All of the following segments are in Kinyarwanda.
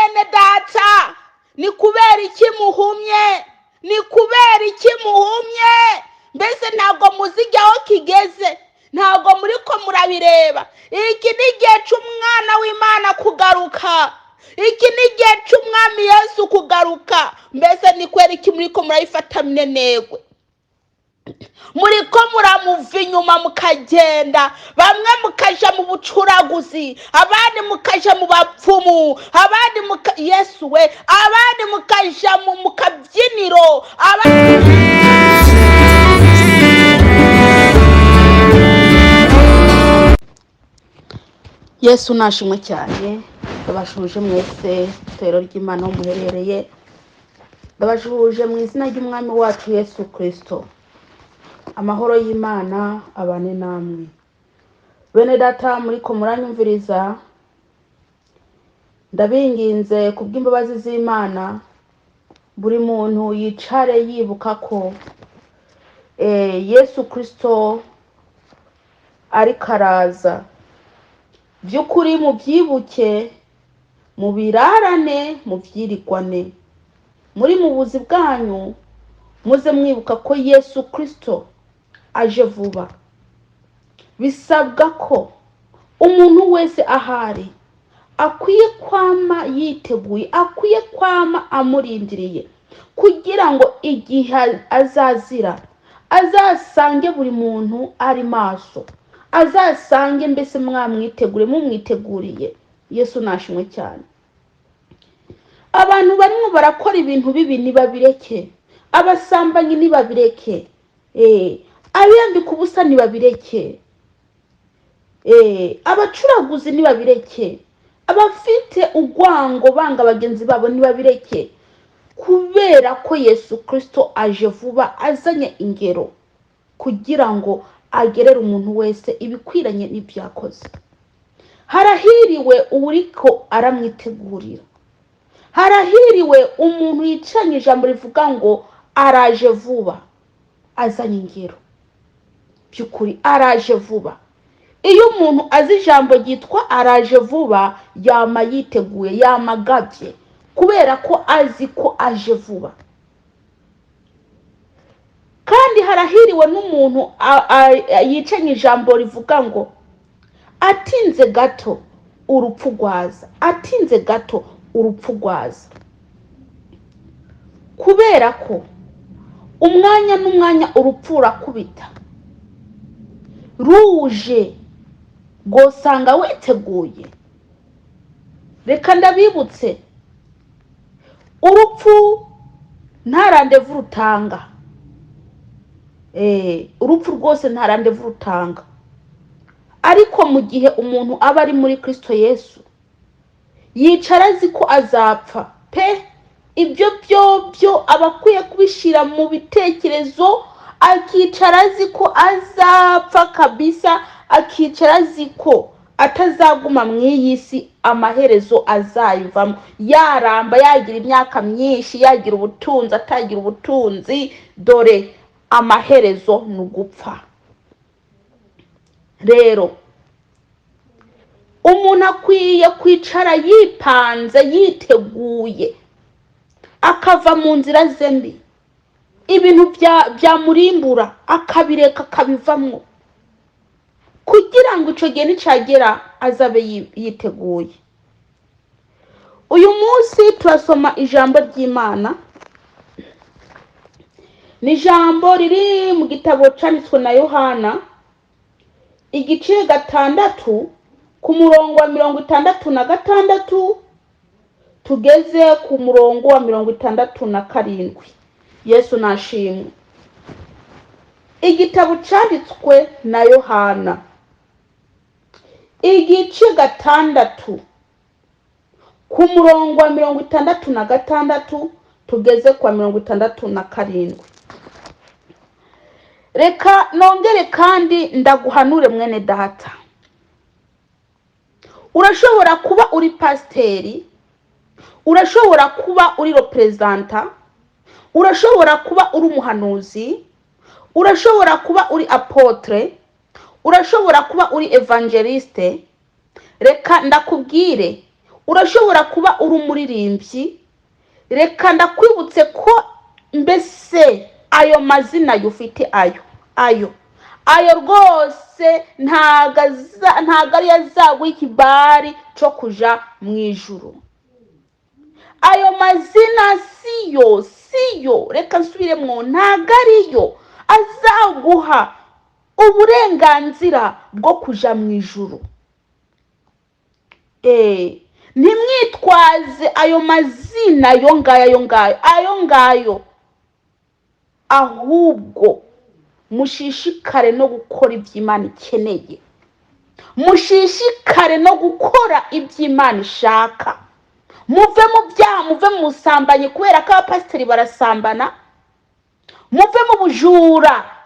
Bene data, ni kubera iki muhumye? Ni kubera iki muhumye? Mbese ntabwo muzijya aho kigeze? Ntabwo muri ko murabireba? Iki ni igihe cy'umwana w'Imana kugaruka. Iki ni igihe cy'Umwami Yesu kugaruka. Mbese ni kubera iki muri ko murayifata minenegwe? Muri ko muramuva inyuma mukagenda, bamwe mukaja mu bucuraguzi, abandi mukaja mu bapfumu, abandi muka, Yesu we, abandi mukaja mu kabyiniro, abandi. Yesu nashimwe cyane. Ndabashuhuje mwese, itorero ry'Imana aho muherereye. Ndabashuhuje mu izina ry'Umwami wacu Yesu Kirisito. Amahoro y'Imana abane namwe. Bene data muri ko muranyumviriza, ndabinginze kubw'imbabazi z'Imana, buri muntu yicare yibuka ko Yesu Kirisito ariko araza. By'ukuri mubyibuke, mubirarane, mubyirigwane muri mu buzi bwanyu, muze mwibuka ko Yesu Kirisito aje vuba. Bisabwa ko umuntu wese ahari akwiye kwama yiteguye, akwiye kwama amurindiriye, kugira ngo igihe azazira azasange buri muntu ari maso, azasange mbese mwamwitegure, mumwiteguriye. Yesu nashimwe cyane. Abantu barimo barakora ibintu bibi ntibabireke, abasambanyi ntibabireke, abiyambika ubusa ntibabireke, abacuraguzi ntibabireke, abafite urwango banga bagenzi babo ntibabireke, kubera ko Yesu Kirisito aje vuba azanye ingero kugira ngo agerere umuntu wese ibikwiranye n'ibyo yakoze. Harahiriwe uwuriko aramwitegurira, harahiriwe umuntu yicanye ijambo rivuga ngo araje vuba azanye ingero. By'ukuri araje vuba. Iyo umuntu azi ijambo ryitwa araje vuba, yama yiteguye, yama agabye, kubera ko azi ko aje vuba. Kandi harahiriwe n'umuntu yicanye ijambo rivuga ngo atinze gato urupfu rwaza, atinze gato urupfu rwaza, kubera ko umwanya n'umwanya urupfu rurakubita. Ruje rwosanga witeguye. Reka ndabibutse, urupfu nta rendez-vous rutanga. Urupfu rwose nta rendez-vous rutanga. Ariko mu gihe umuntu aba ari muri Kirisito Yesu, yicara azi ko azapfa pe. Ibyo byo aba akwiye kubishyira mu bitekerezo, akicara azi ko azapfa kabisa, akicara azi ko atazaguma mu iyi si, amaherezo azayivamo. Yaramba, yagira imyaka myinshi, yagira ubutunzi, atagira ubutunzi, dore amaherezo ni ugupfa. Rero umuntu akwiye kwicara yipanze, yiteguye, akava mu nzira ze mbi, ibintu byamurimbura akabireka, akabivamo, kugira ngo icyo gihe nicagera azabe yiteguye. Uyu munsi turasoma ijambo ry'Imana. Ni ijambo riri mu gitabo cyanditswe na Yohana, igice 6, ku murongo wa 66 tugeze ku murongo wa 67. Yesu nashimwe. Igitabo cyanditswe na Yohana, igice 6, ku murongo wa 66 tugeze ku wa 67. Reka nongere kandi ndaguhanure, mwene data. Urashobora kuba uri pasiteri, urashobora kuba uri représentant, urashobora kuba uri umuhanuzi, urashobora kuba uri apôtre, urashobora kuba uri évangéliste. Reka ndakubwire, Urashobora kuba uri umuririmbyi. Reka ndakwibutse ko mbese ayo mazina ufite, ayo rwose ntago ariyo azaguha ikibari cyo kuja mu ijuru. Ayo mazina siyo, reka nsubiremo, ntago ariyo azaguha uburenganzira bwo kuja mu ijuru. Ntimwitwaze ayo mazina ayo ngayo, ayo ngayo, ayo ngayo, ahubwo mushishikare no gukora ibyo Imana ikeneye, mushishikare no gukora ibyo Imana ishaka. Muve mu byaha, muve mu busambanyi, kubera ko abapasiteri barasambana. Muve mu bujura,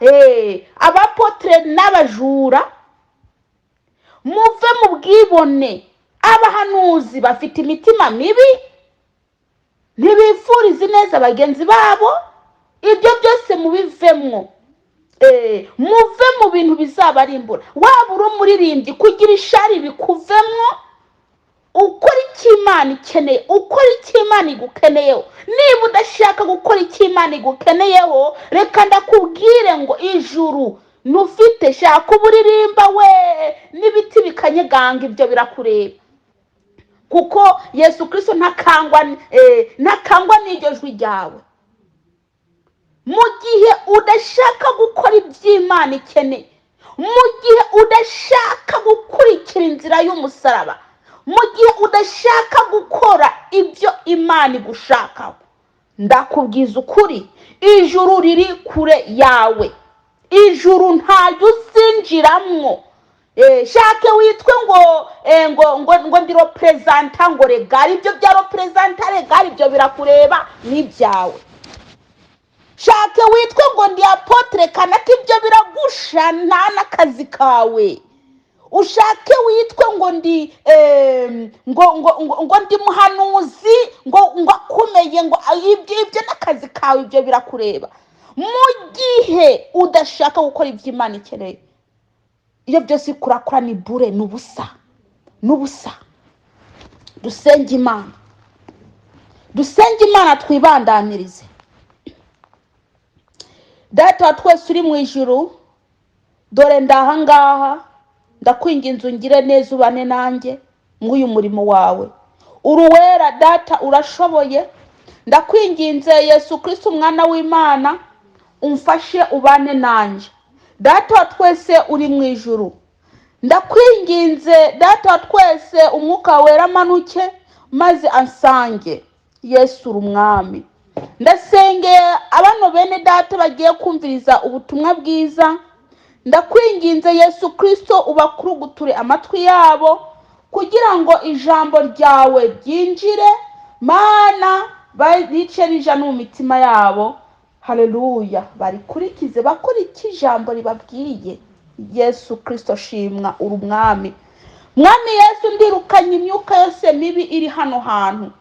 abapotere n'abajura. Muve mu bwibone, abahanuzi bafite imitima mibi, ntibifuriza ineza bagenzi babo. Ibyo byose mubivemwo. Muve mu bintu bizabarimbura. Waba uri umuririmbyi, kugira ishari bikuvemwo, ukora icyo Imana ikeneye, ukora icyo Imana igukeneyeho. Niba udashaka gukora icyo Imana igukeneyeho, reka ndakubwire ngo ijuru ntufite. Shaka uburirimba we n'ibiti bikanyeganga, ibyo birakureba, kuko Yesu Kirisito ntakangwa n'iryo jwi ryawe. Mu gihe udashaka gukora iby'Imana ikeneye, mu gihe udashaka gukurikira inzira y'umusaraba, mu gihe udashaka gukora ibyo Imana igushakaho, ndakubwiza ukuri, ijuru riri kure yawe, ijuru ntaryo uzinjiramwo. Shake witwe ngo ndi représentant, ngo légal, ibyo bya représentant légal, ibyo birakureba n'ibyawe. Shake witwe ngo ndi apôtre kanaka, ibyo biragusha, nta n'akazi kawe. Ushake witwe ngo ndi ngo ndi muhanuzi, ngo akomeye, ngo ibyo n'akazi kawe, ibyo birakureba. Mu gihe udashaka gukora ibyo Imana ikeneye, iyo byose kurakora ni bure, ni ubusa, ni ubusa. Dusenge Imana, dusenge Imana, twibandanirize. Data wa twese uri mu ijuru, dore ndahangaha, ndakwinginze ungire neza, ubane nanjye mw'uyu murimo wawe. Uruwera Data, urashoboye. Ndakwinginze Yesu Kristo, umwana w'Imana, umfashe ubane nanjye. Data wa twese uri mu ijuru, ndakwinginze Data wa twese, Umwuka Wera amanuke maze ansange. Yesu, uri umwami. Ndasengeye abano bene Data bagiye kumviriza ubutumwa bwiza. Ndakwinginze Yesu Kirisito, ubakuruguture amatwi yabo kugira ngo ijambo ryawe ryinjire, Mana, rice rija no mu mitima yabo. Haleluya! Barikurikize, bakora icyo ijambo ribabwiye. Yesu Kirisito, shimwa, uri umwami. Mwami Yesu, ndirukanye imyuka yose mibi iri hano hantu.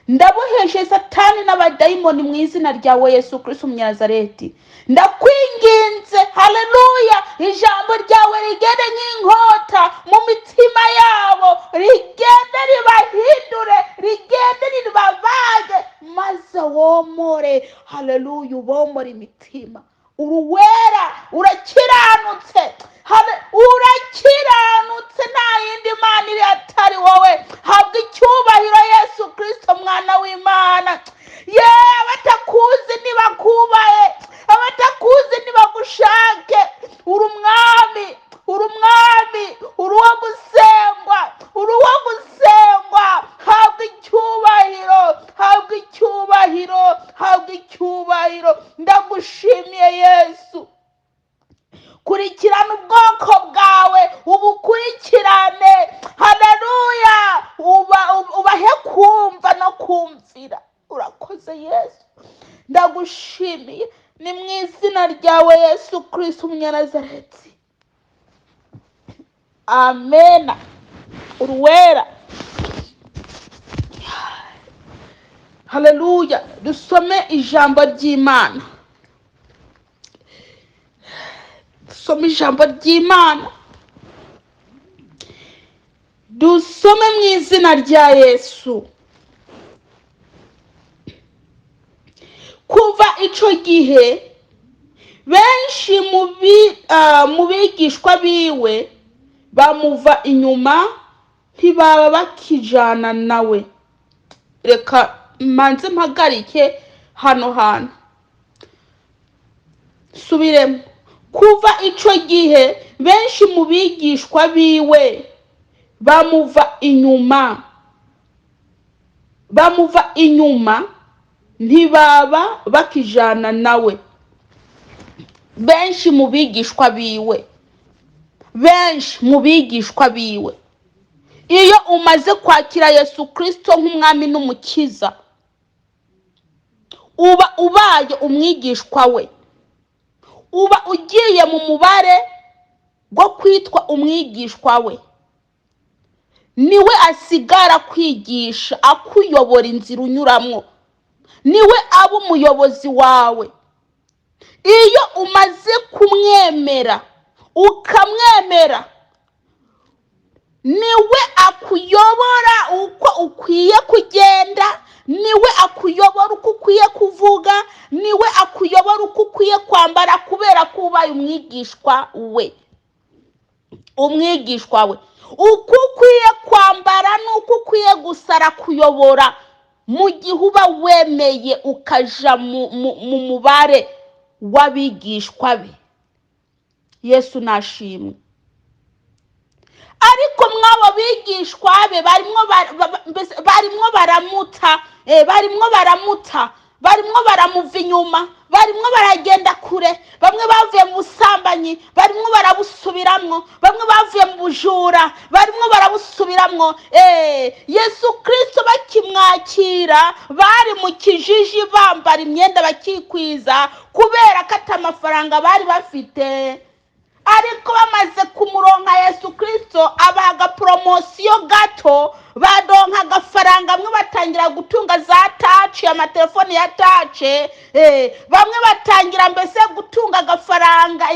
Ndaboheshe Satani n'abadayimoni mu izina ryawe Yesu Kirisito Umunyazareti. Ndakwinginze, haleluya, ijambo ryawe rigende nk'inkota mu mitima yabo, rigende ribahindure, rigende ribabage, maze womore, haleluya, ubomore imitima. Uruwera, urakiranutse, urakiranutse, nta yindi mana iri atari wowe. Habwa icyubahiro Yesu Kirisito, mwana w'Imana. Ye, abatakuzi ntibakubahe, abatakuzi ntibagushake. Uri umwami, uri umwami, uri uwo gusengwa, uri uwo gusengwa. Habwa icyubahiro, habwa icyubahiro, habwa icyubahiro. Ndagushimiye Yesu. Kurikirana ubwoko bwawe, ubukurikirane, haleluya, ubahe kumva no kumvira. Urakoze Yesu, ndagushimiye. Ni mu izina ryawe Yesu Kirisito Umunyanazareti, amena. Uruwera, haleluya. Dusome ijambo ry'Imana, dusome ijambo ry'Imana. Dusome mu izina rya Yesu. Kuva icyo gihe benshi mu bigishwa biwe bamuva inyuma, ntibaba bakijana nawe. Reka mbanze mpagarike hano hantu, subiremo. Kuva icyo gihe benshi mu bigishwa biwe bamuva inyuma, bamuva inyuma, ntibaba bakijana nawe. Benshi mu bigishwa biwe, benshi mu bigishwa biwe. Iyo umaze kwakira Yesu Kirisito nk'umwami n'umukiza, uba ubaye umwigishwa we, uba ugiye mu mubare wo kwitwa umwigishwa we. Niwe asigara kwigisha, akuyobora inzira unyuramo, niwe aba umuyobozi wawe. Iyo umaze kumwemera, ukamwemera, niwe akuyobora uko ukwiye kugenda, niwe akuyobora uko ukwiye kuvuga, niwe akuyobora uko ukwiye kwambara, kubera ko ubaye umwigishwa we. Umwigishwa we, uko ukwiye kwambara n'uko ukwiye gusara kuyobora, mu gihe uba wemeye ukaja mu mubare w'abigishwa be. Yesu nashimwe. Ariko mw'abo bigishwa be barimwo baramuta, barimwo baramuta, barimwo baramuva inyuma, barimwo baragenda kure. Bamwe bavuye mu busambanyi, barimwo barabusubiramwo. Bamwe bavuye mu bujura, barimwo barabusubiramwo. Yesu Kirisito bakimwakira bari mu kijiji, bambara imyenda bakikwiza, kubera ko ata amafaranga bari bafite. Ariko bamaze kumuronka Yesu Kirisito, abaha agaporomosiyo gato, baronka agafaranga. Bamwe batangira gutunga za touch, amatelefoni ya touch, bamwe batangira mbese gutunga agafaranga,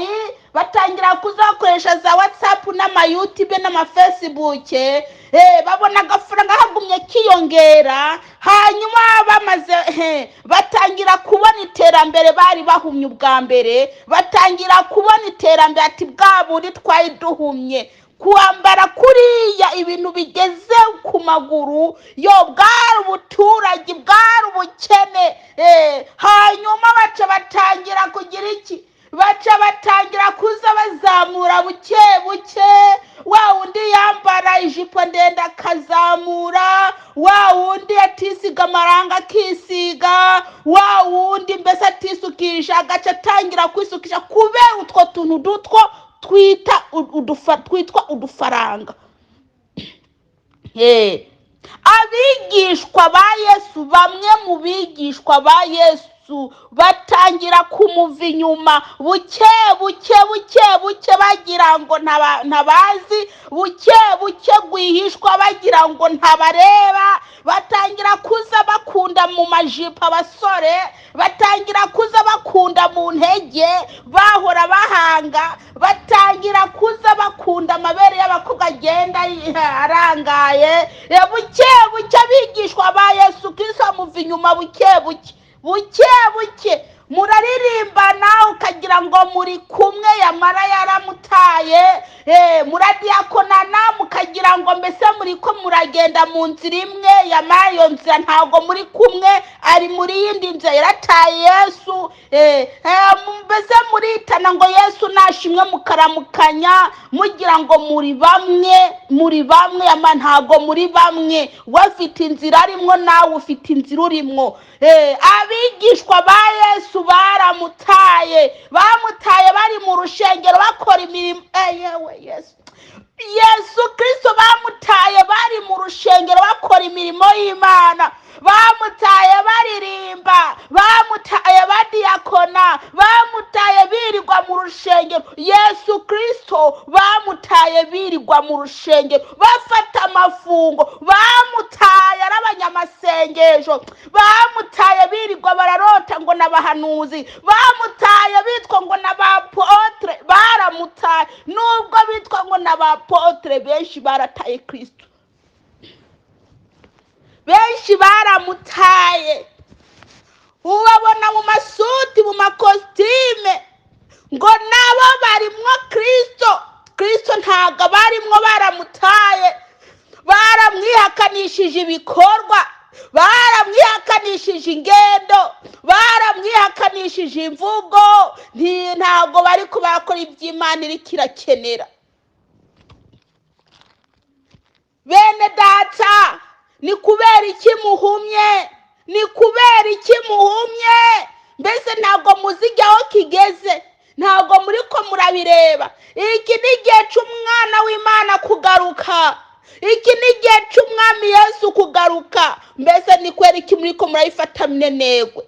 batangira kuzakoresha za WhatsApp n'amaYouTube n'amaFacebook, babona agafaranga hagumye kiyongera. Hanyuma bamaze batangira kubona iterambere bari bahumye ubwa mbere, batangira kubona iterambere, ati bwa bundi twari duhumye kwambara kuriya ibintu bigeze ku maguru, yo bwari ubuturage, bwari ubukene. Hanyuma baca batangira kugira iki? Baca batangira kuza bazamura buke buke. Wa wundi yambara ijipo ndende akazamura, wa wundi atisiga amaranga akisiga, wa wundi mbese atisukisha agaca atangira kwisukisha, kubera utwo tuntu dutwo twitwa udufaranga. Abigishwa ba Yesu, bamwe mu bigishwa ba Yesu batangira kumuva inyuma buke buke buke buke, bagira ngo ntabazi, buke buke rwihishwa, bagira ngo ntabareba. Batangira kuza bakunda mu majipo abasore, batangira kuza bakunda mu ntege bahora bahanga, batangira kuza bakunda amabere y'abakobwa agenda arangaye. Buke buke abigishwa ba Yesu Kirisito bamuva inyuma buke buke buke buke. Muraririmbana ukagira ngo muri kumwe, yamara yaramutaye. Muradiyakonana mukagira ngo mbese muri ko muragenda mu nzira imwe, yamara iyo nzira ntabwo muri kumwe, ari muri yindi nzira, yarataye Yesu. Mbese muritana ngo Yesu nashimwe, mukaramukanya mugira ngo muri bamwe, muri bamwe, yamara ntabwo muri bamwe. We afite inzira arimwo, nawe ufite inzira urimwo. Abigishwa ba Yesu baramutaye, bamutaye bari mu rushengero bakora imirimo. Yewe Yesu, Yesu Kirisito bamutaye bari mu rushengero bakora imirimo y'Imana, bamutaye baririmba, bamutaye badiyakona, bamutaye birirwa mu rushengero. Yesu Kirisito bamutaye birirwa mu rushengero bafata amafungo, bamutaye ari abanyamasengesho, bamutaye birirwa bararota ngo n'abahanuzi, bamutaye bitwa ngo n'abapotre, baramutaye nubwo bitwa ngo n'abapotre. Benshi barataye Kirisito. Benshi baramutaye, ubabona mu masuti, mu makositime, ngo nabo barimwo Kirisito. Kirisito ntabwo barimwo, baramutaye, baramwihakanishije ibikorwa, baramwihakanishije ingendo, baramwihakanishije imvugo. Ntabwo bari kubakora iby'Imana iriko irakenera. Bene data, ni kubera iki muhumye? Ni kubera iki muhumye? Mbese ntabwo muzi aho kigeze? Ntabwo muri ko murabireba? Iki ni igihe cy'umwana w'Imana kugaruka, iki ni igihe cy'umwami Yesu kugaruka. Mbese ni kubera iki muri ko murabifata minenegwe?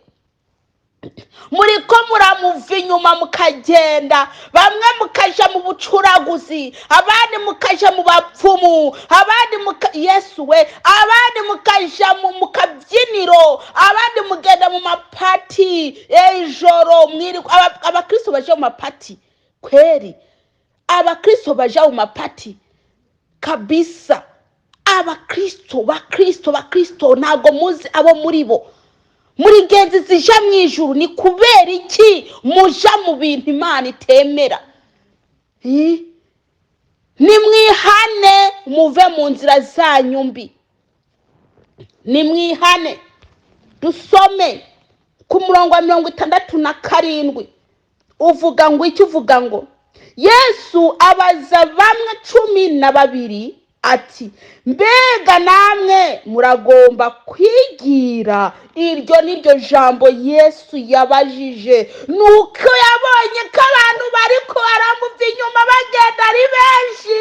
Muri ko muramuva inyuma mukagenda, bamwe mukaja mu bucuraguzi, abandi mukaja mu bapfumu, abandi muka Yesu we, abandi mukaja mu kabyiniro, abandi mugenda mu mapati ijoro mwirirwa. Abakristo baja mu mapati kweri? Abakristo baja mu mapati kabisa. Abakristo, bakristo, bakristo, ntabwo muzi abo muri bo. Muri ngenzi zija mu ijuru, ni kubera iki muja mu bintu Imana itemera? Nimwihane, muve mu nzira zanyu mbi, nimwihane. Dusome ku murongo wa 67. Uvuga ngo icyo uvuga ngo: Yesu abaza bamwe 12 ati: "Mbega namwe muragomba kwigira?" Iryo ni ryo jambo Yesu yabajije, nuko yabonye ko abantu bari baramuva inyuma, bagenda ari benshi,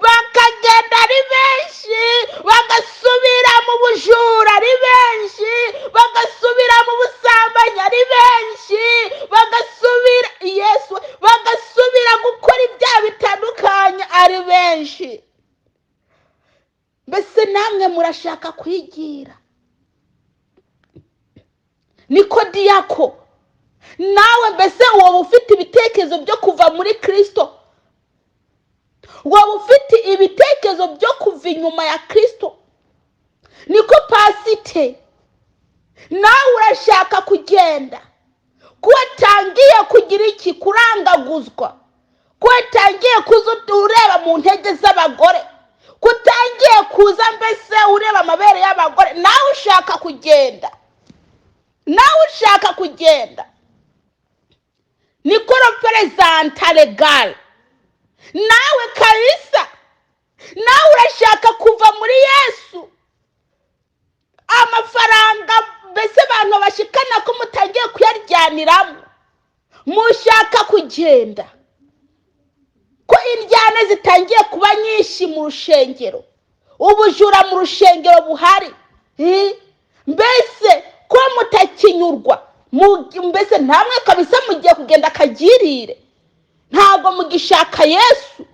bakagenda ari benshi, bagasubira mu bujura ari benshi, bagasubira mu busambanyi ari benshi, bagasubira, Yesu, bagasubira gukora ibyaha bitandukanye ari benshi. Mbese namwe murashaka kwigira? Niko diyako nawe, mbese wowe ufite ibitekerezo byo kuva muri Kirisito? Waba ufite ibitekerezo byo kuva inyuma ya Kirisito? Niko pasite, nawe urashaka kugenda? Ko watangiye kugira iki? Kurangaguzwa? Ko watangiye kuza ureba mu ntege z'abagore? Ko utangiye kuza mbese ureba amabere y'abagore? Nawe ushaka kugenda? Nawe ushaka kugenda? Niko représentant légal, nawe kabisa, nawe urashaka kuva muri Yesu? Amafaranga mbese abantu bashikana ko mutangiye kuyaryaniramo, mushaka kugenda? Ko indyane zitangiye kuba nyinshi mu rushengero, ubujura mu rushengero buhari? Mbese ko mutakinyurwa? Mbese ntamwe kabisa mugiye kugenda akagirire? Ntabwo mugishaka Yesu.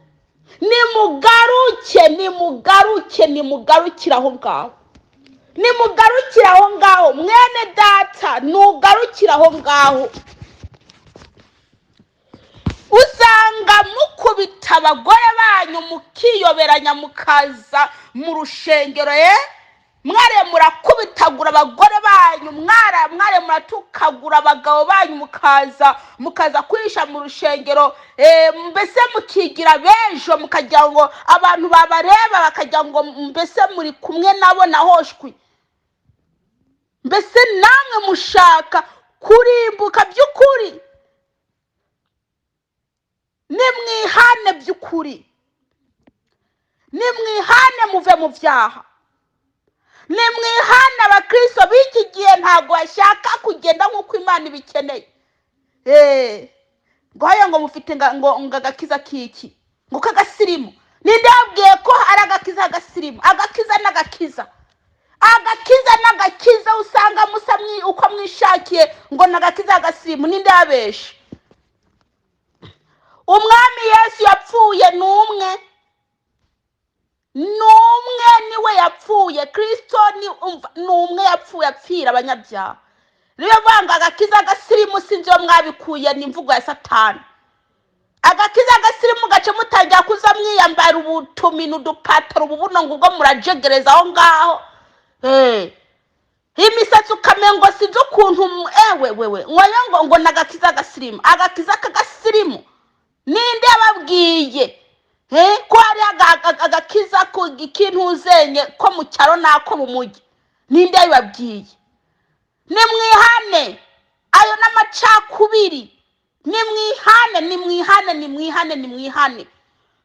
Nimugaruke, nimugaruke, nimugarukire aho ngaho, nimugarukire aho ngaho. Mwene data, nugarukire aho ngaho. Usanga mukubita abagore banyu, mukiyoberanya, mukaza mu rushengero, mware murakubitagura abagore banyu, mware muratukagura abagabo banyu, mukaza kwihisha mu rushengero, mbese mukigira b'ejo, mukagira ngo abantu babareba bakagira ngo mbese muri kumwe nabo nahoshwi. Mbese namwe mushaka kurimbuka by'ukuri? Nimwihane by'ukuri, nimwihane, muve mu byaha, nimwihane. Abakristo b'iki gihe ntabwo bashaka kugenda nk'uko Imana ibikeneye. Ngo haya ngo mufite ngo agakiza kiki? Ngo k'agasirimu? Ninde yabwiye ko ari agakiza k'agasirimu? Agakiza n'agakiza, agakiza n'agakiza. Usanga musa uko mwishakiye, ngo ni agakiza k'agasirimu. Ninde yabeshe? Umwami Yesu yapfuye ni umwe, ni umwe, niwe yapfuye. Kirisito ni, umva, ni umwe yapfuye apfira abanyabyaha. Niyo mvuga ngo agakiza gasirimu, sinzi iyo mwabikuye, ni imvugo ya Satani. Agakiza gasirimu gace mutangira kuza mwiyambara ubutumini, udupataro, ububuno, ngo ubwo murajegereza aho ngaho. Imisatsi ukamengo sinzi ukuntu ewe wewe ngoya ngo nagakiza agasirimu, agakiza k'agasirimu. Ninde yababwiye ko hari agakiza k'intuzenye ko mu cyaro n'ako mu mujyi? Ninde yabibabwiye? Nimwihane, ayo n'amacakubiri. Nimwihane, nimwihane, nimwihane, nimwihane.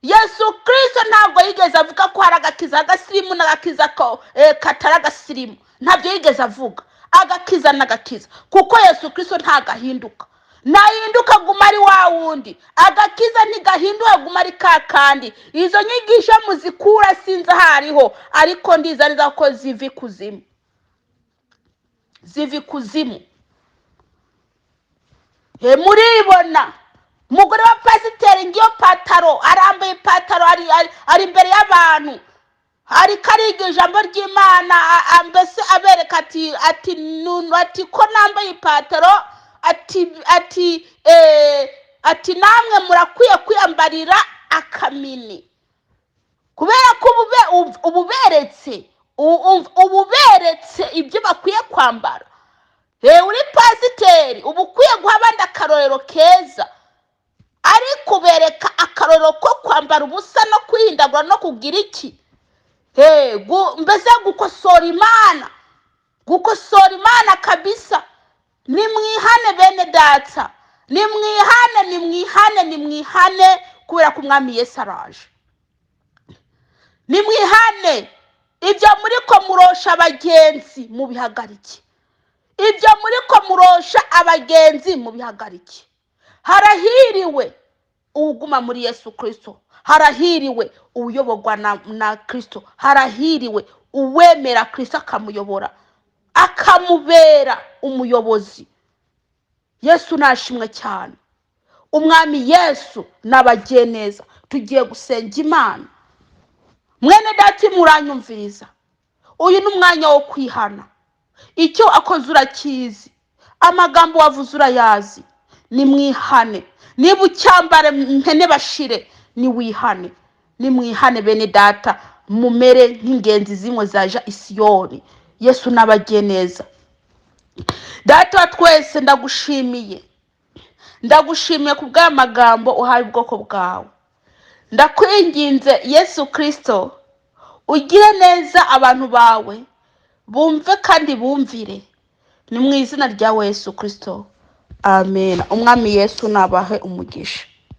Yesu Kirisito ntabwo yigeze avuga ko hari agakiza agasirimu n'agakiza ko katari agasirimu. Ntabyo yigeze avuga. Agakiza n'agakiza, kuko Yesu Kirisito ntagahinduka, nahinduka aguma ari wa wundi. Agakiza ntigahinduka, aguma ari ka kandi. Izo nyigisho muzikura sinzi aho ariho, ariko ndiza neza ko ziva ikuzimu, ziva ikuzimu. Muribona umugore wa pasiteri, ngiyo pataro, arambaye ipataro, ari imbere y'abantu, ariko ariga ijambo ry'Imana, mbese abereka ati nunu, ati ko nambaye ipataro, ati namwe murakwiye kwiyambarira akamini, kubera ko ububeretse ibyo bakwiye kwambara. Uri pasiteri, uba ukwiye guha abandi akarorero keza, ariko ubereka akarorero ko kwambara ubusa no kwihindagura no kugira iki? Mbese gukosora Imana, gukosora Imana kabisa. Nimwihane bene data, nimwihane, nimwihane, nimwihane, kubera ko Umwami Yesu araje. Nimwihane, ibyo muri ko murosha abagenzi mubihagarike, ibyo muri ko murosha abagenzi mubihagarike. Harahiriwe uguma muri Yesu Kirisito, harahiriwe uyoborwa na Kirisito, harahiriwe uwemera Kirisito akamuyobora, akamubera umuyobozi. Yesu nashimwe cyane. Umwami Yesu nabagiye neza. Tugiye gusenga Imana. Mwene data muranyumviriza, uyu ni umwanya wo kwihana. Icyo akoze urakizi, amagambo wavuze urayazi. Nimwihane. Niba ucyambare mpene bashire, niwihane. Nimwihane bene data, mumere nk'ingenzi zimwe zaja Isiyoni. Yesu nabagiye neza. Data wa twese, ndagushimiye, ndagushimiye ku bw'aya magambo uhaye ubwoko bwawe. Ndakwinginze Yesu Kirisito, ugire neza abantu bawe, bumve kandi bumvire. Ni mu izina rya Yesu Kirisito, amen. Umwami Yesu nabahe umugisha.